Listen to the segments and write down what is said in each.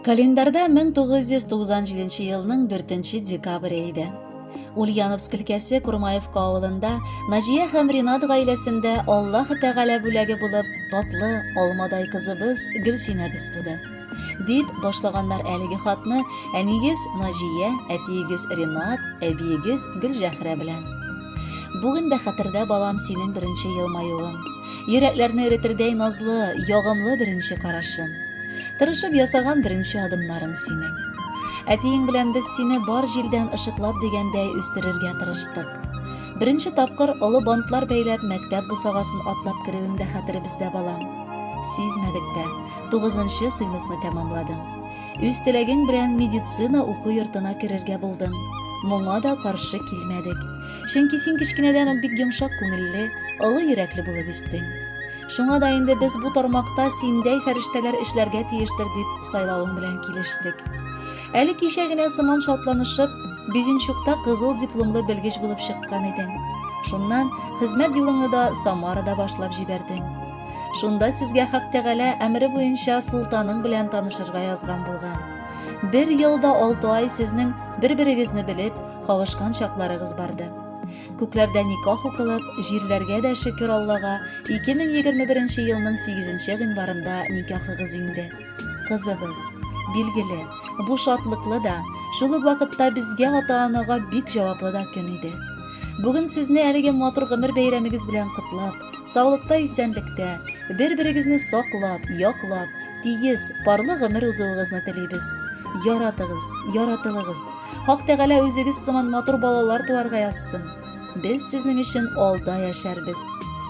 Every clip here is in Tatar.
Календарьда 1997 елның 4 декабре иде. Ульяновск өлкәсе Курмаевка авылында Наҗия һәм Ринат гаиләсендә Аллаһ Тәгалә бүләге булып татлы алмадай кызыбыз Гөлсинәбез туды. Дип башлаганнар әлеге хатны әниегез Наҗия, әтиегез Ринат, әбиегез Гөлҗәһрә белән. Бүген дә хәтердә, балам, синең беренче елмаюың. Йөрәкләрне эретердәй назлы, ягымлы беренче карашың. Тырышып ясаган беренче адымнарың синең. Әтиең белән без сине бар җилдән ышыклап дигәндәй үстерергә тырыштык. Беренче тапкыр олы бантлар бәйләп мәктәп бусагасын атлап керүең дә хәтеребездә, балам. Сизмәдек тә, тугызынчы сыйныфны тәмамладың. Үз теләгең белән медицина уку йортына керергә булдың. Моңа да каршы килмәдек. Чөнки син кечкенәдән үк бик йомшак күңелле, олы йөрәкле булып үстең. Шуңа да инде без бу тармакта синдәй фәрештәләр эшләргә тиештер дип сайлавың белән килештек. Әле кичә генә сыман шатланышып, Безенчукта кызыл дипломлы белгеч булып чыккан идең. Шуннан хезмәт юлыңны да Самарада башлап җибәрдең. Шунда сезгә Хак Тәгалә әмере буенча Султаның белән танышырга язган булган. Бер ел да алты ай сезнең бер-берегезне белеп, кавышкан чакларыгыз барды. Күкләрдә никах укылып, җирләргә дә шөкер Аллага, 2021 елның 8 гыйнварында никахыгыз иңде. Кызыбыз, билгеле, бу шатлыклы да, шул ук вакытта безгә ата-анага бик җаваплы да көн иде. Бүген сезне әлеге матур гомер бәйрәмегез белән котлап, саулыкта-исәнлектә, бер-берегезне саклап, яклап, тигез, парлы гомер узуыгызны телибез. Яратыгыз, яратылыгыз. Хак Тәгалә үзегез сыман матур балалар туарга язсын. Без сезнең өчен алда яшәрбез.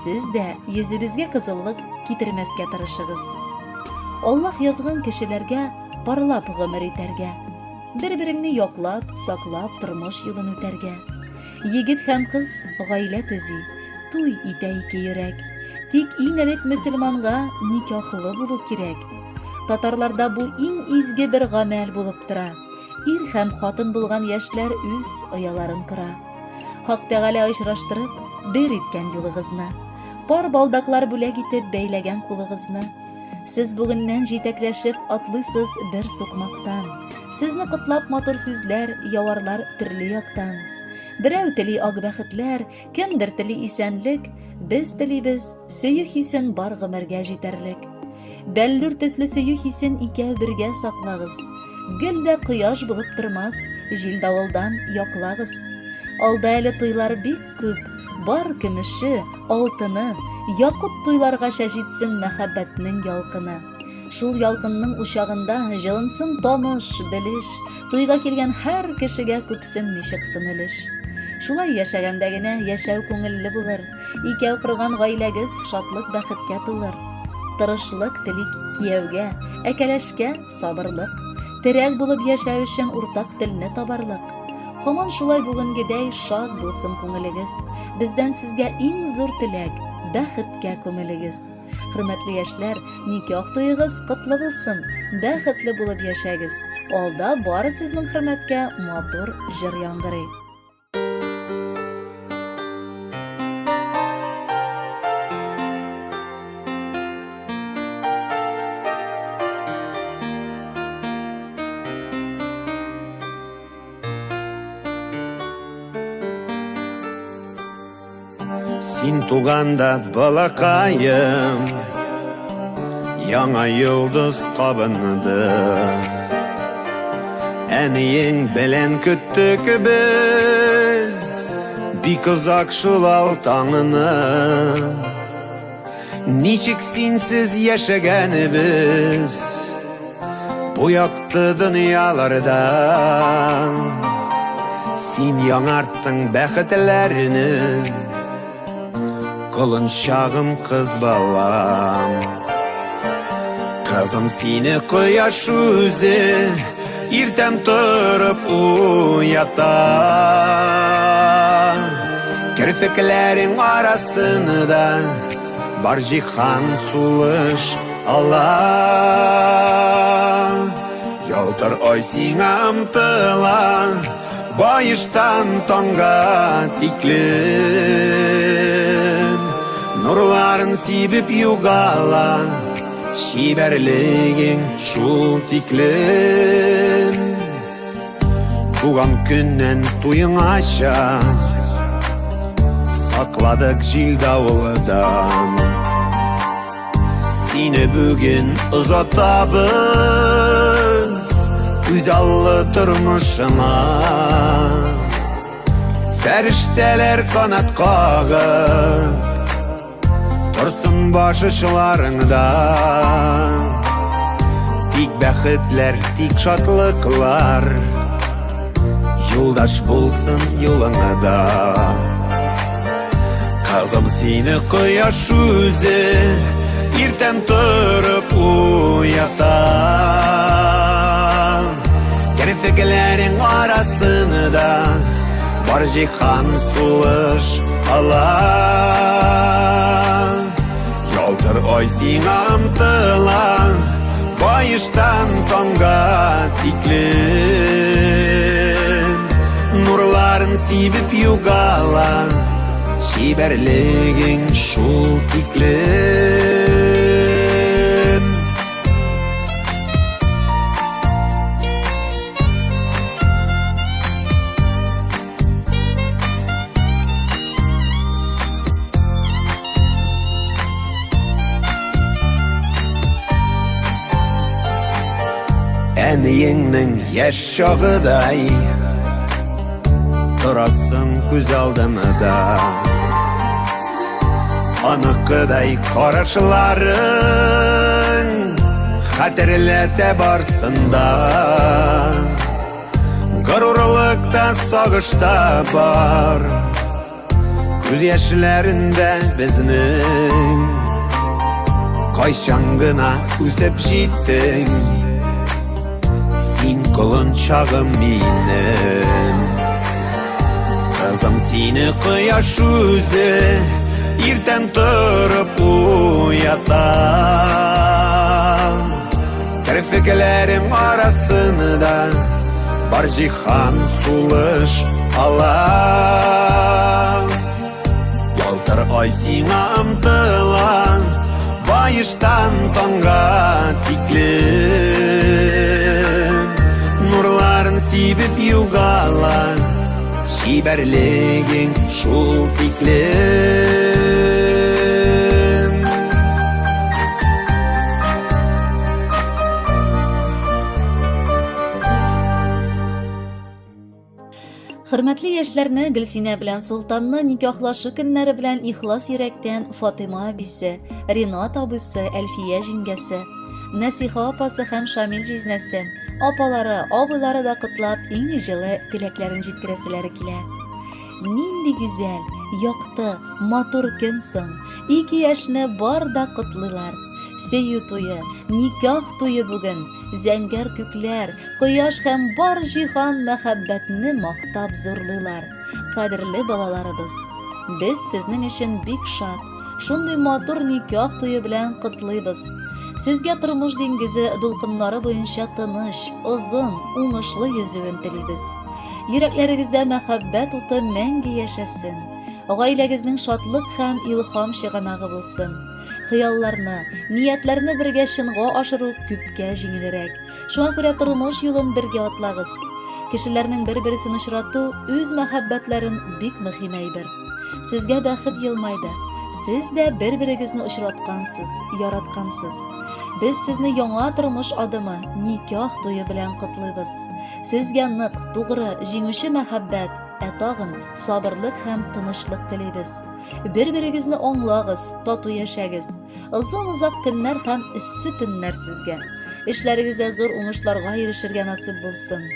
Сез дә йөзебезгә кызыллык китермәскә тырышыгыз. Аллаһ язган кешеләргә парлап гомер итәргә. Бер-береңне яклап, саклап тормыш юлын үтәргә. Егет һәм кыз гаилә төзи, туй итә ике йөрәк. Тик иң элек мөселманга никахлы булу кирәк. Татарларда бу иң изге бер гамәл булып тора. Ир һәм хатын булган яшьләр үз ояларын кора. Хак Тәгалә очраштырып, бер иткән юлыгызны. Пар балдаклар бүләк итеп бәйләгән кулыгызны. Сез бүгеннән җитәкләшеп атлыйсыз бер сукмактан. Сезне котлап матур сүзләр яварлар төрле яктан. Берәү тели ак бәхетләр, кемдер тели исәнлек, без телибез сөю хисен бар гомергә җитәрлек. Бәллүр төсле сөю хисен икәү бергә саклагыз. Гел дә кояш булып тормас, җил-давылдан яклагыз. Алда әле туйлар бик күп, бар көмеше, алтыны, якут туйларгача җитсен мәхәббәтнең ялкыны. Шул ялкынның учагында җылынсын таныш, белеш, туйга килгән һәр кешегә күпсенми чыксын өлеш. Шулай яшәгәндә генә яшәү күңелле булыр, икәү корган гаиләгез шатлык-бәхеткә тулыр. Тырышлык телик кияүгә, ә кәләшкә сабырлык. Терәк булып яшәү өчен уртак телне табарлык. Һаман шулай бүгенгедәй шат булсын күңелегез. Бездән сезгә иң зур теләк, бәхеткә күмелегез. Хөрмәтле яшьләр, никах туегыз котлы булсын, бәхетле булып яшәгез. Алда бары сезнең хөрмәткә матур җыр яңгырый. Син туганда балакаем Яңа йолдыз кабынды Әниең белән көттек без Бик озак шул ал таңны Ничек синсез яшәгәнебез Бу якты дөньяларда Син яңарттың бәхетләрне Колынчагым кыз балам Кызым сине кояш үзе Иртән торып уята Керфекләрең арасында Бар җиһан сулыш ала. Ялтыр ай сиңа омтыла, Баештан таңга тиклем. Нурларын сибеп югала, Чибәрлегең шул тиклем. Туган көннән туеңача Сакладык җил давылдан. Сине бүген озатабыз Үзаллы тормышыңа. Фәрештәләр канат кагып Торсын баш очларыңда. Тик бәхетләр, тик шатлыклар Юлдаш булсын юлыңда. Кызым, сине кояш үзе Иртән торып уята. Керфекләрең арасында Бар җиһан сулыш ала. Ялтыр ай сиңа омтыла Баештан таңга тиклем. Нурларын сибеп югала Чибәрлегең шул тиклем. Әниеңнең яшь чагыдай Торасың күз алдымда. Аныкыдай карашларың Хәтерләтә барсын да. Горурлыкта, сагышта бар Күз яшьләрендә безнең. Кайчан гына үсеп җиттең Син, колынчагым минем. Кызым, сине кояш үзе Иртән торып уята. Керфекләрең арасында Бар җиһан сулыш ала. Ялтыр ай сиңа омтыла Баештан таңга тиклем. Нурларын сибеп югала Чибәрлегең шул тиклем. Хөрмәтле яшьләрне Гөлсинә белән Солтанны никахлашу көннәре белән ихлас йөрәктән Фатыйма әбисе, Ринат абыйсы, Әлфия җиңгәсе, Нәсиха апасы һәм Шамил җизнәсе, апалары, абыйлары да котлап, иң җылы теләкләрен җиткерәселәре килә. Нинди гүзәл, якты, матур көн соң! Ике яшьне бар да котлыйлар. Сөю туе, никах туе бүген. Зәңгәр күкләр, кояш һәм бар җиһан мәхәббәтне мактап зурлыйлар. Кадерле балаларыбыз, без сезнең өчен бик шат. Шундый матур никах туе белән котлыйбыз. Сезгә тормыш диңгезе дулкыннары буенча тыныч, озын, уңышлы йөзүен телибез. Йөрәкләрегездә мәхәббәт уты мәңге яшәсен. Гаиләгезнең шатлык һәм илһам чыганагы булсын. Хыялларны, ниятләрне бергә чынга ашыру күпкә җиңелрәк. Шуңа күрә тормыш юлын бергә атлагыз. Кешеләрнең бер-берсен очрату, үз мәхәббәтләрен бик мөһим әйбер. Сезгә бәхет елмайды. Сез дә бер-берегезне очраткансыз, яраткансыз. Без сезне яңа тормыш адымы, никах туе белән котлыйбыз. Сезгә нык, тугры, җиңүче мәхәббәт, ә тагын сабырлык һәм тынычлык телибез. Бер-берегезне аңлагыз, тату яшәгез. Озын-озак көннәр һәм эссе төннәр сезгә. Эшләрегездә зур уңышларга ирешергә насыйп булсын.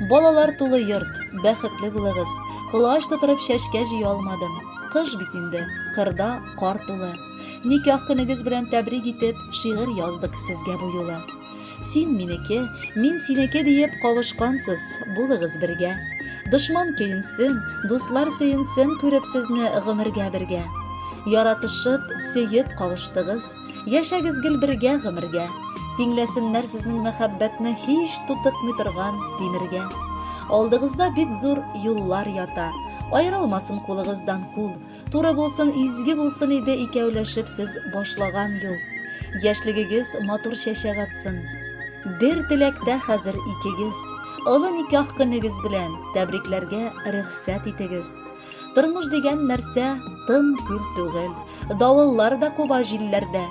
Балалар тулы йорт, бәхетле булыгыз. Колач тутырып чәчкә җыя алмадым. Кыш бит инде, кырда кар тулы. Никах көнегез белән тәбрик итеп, шигырь яздык сезгә бу юлы. Син минеке, мин синеке диеп кавышкансыз, булыгыз бергә. Дошман көенсен, дуслар сөенсен күреп сезне гомергә бергә. Яратышып, сөеп кавыштыгыз, яшәгез гел бергә гомергә. Тиңләсеннәр сезнең мәхәббәтне һич тутыкмый торган тимергә. Алдыгызда бик зур юллар ята, аерылмасын кулыгыздан кул. Туры булсын, изге булсын иде икәүләшеп сез башлаган юл. Яшьлегегез матур чәчәк атсын. Бер теләктә хәзер икегез, олы никах көнегез белән тәбрикләргә рөхсәт итегез. Тормыш дигән нәрсә тын күл түгел, давыллар да куба җилләрдә.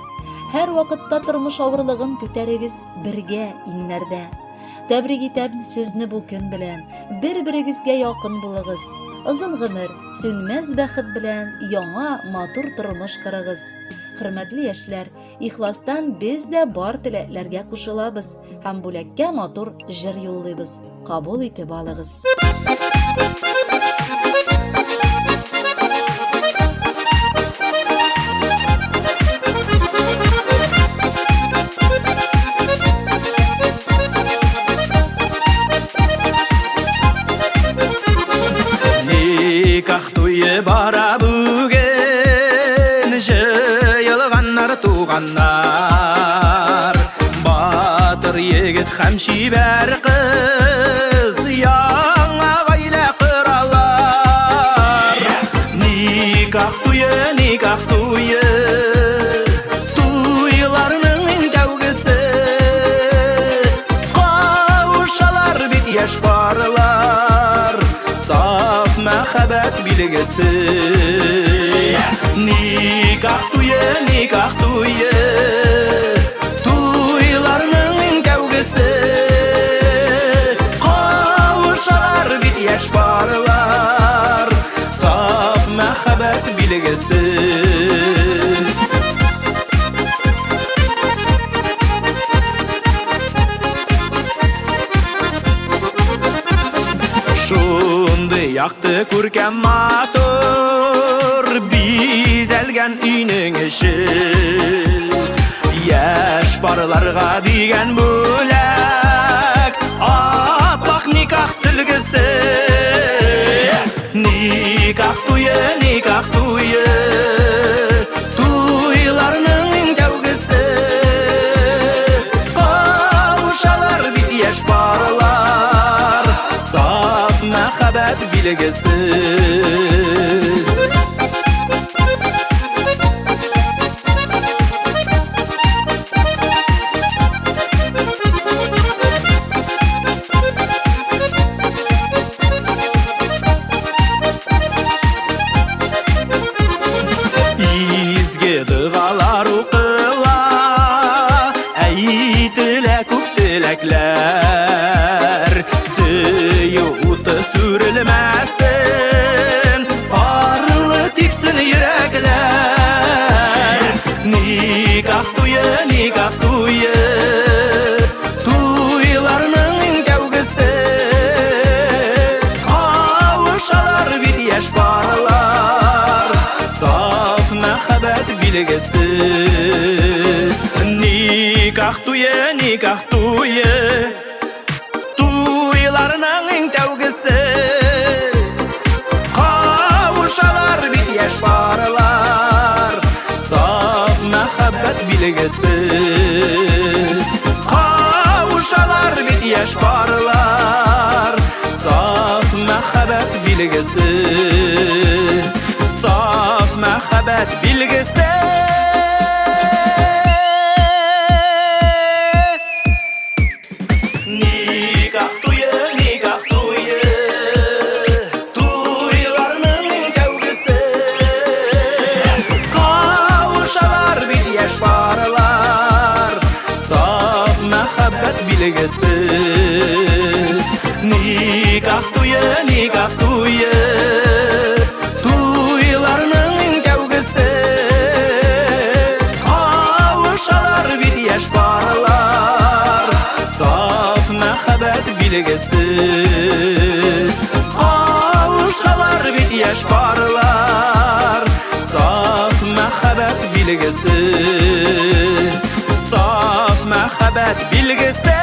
Һәр вакытта тормыш авырлыгын күтәрегез бергә иңнәрдә. Тәбрик итәм сезне бу көн белән, бер-берегезгә якын булыгыз. Озын гомер, сүнмәс бәхет белән яңа матур тормыш корыгыз. Хөрмәтле яшьләр, ихластан без дә бар теләкләргә кушылабыз һәм бүләккә матур җыр юллыйбыз. Кабул итеп алыгыз. Никах туе бара бүген, җыелганнар туганнар. Батыр егет һәм чибәр кыз яңа гаилә коралар. Никах туе, никах туе, туйларның иң тәүгесе. Кавышалар бит яшь парлар, саф мәхәббәт билгесе. Никах туе, никах туе, туйларның иң тәүгесе. Кавышалар бит яшь парлар, саф мәхәббәт билгесе. Шундый якты, күркәм, матур бизәлгән өйнең эче. Яшь парларга дигән бүләк аппак никах сөлгесе. Никах туе, никах туе, туйларның иң тәүгесе. Кавышалар бит яшь парлар, саф мәхәббәт билгесе. Изге дұғалар оқыла, әйтілә күп теләкләр. Сөю уты сүрелмәсен, парлы типсен йөрәкләр. Никах туе, никах туе, туйларның иң тәүгесе. Кавышалар бит яшь парлар, саф мәхәббәт билгесе. Никах туе, никах туе, туйларның иң тәүгесе. Кавышалар бит яшь парлар, саф мәхәббәт билгесе. Кавышалар бит яшь парлар, саф мәхәббәт билгесе. Саф мәхәббәт билгесе. Никах туе, никах туе, туйларның иң тәүгесе. Кавышалар бит яшь парлар, саф мәхәббәт билгесе. Никах туе, никах туе, туйларның иң тәүгесе. Кавышалар бит яшь парлар, саф мәхәббәт билгесе. Кавышалар бит яшь парлар, саф мәхәббәт билгесе. Саф мәхәббәт билгесе.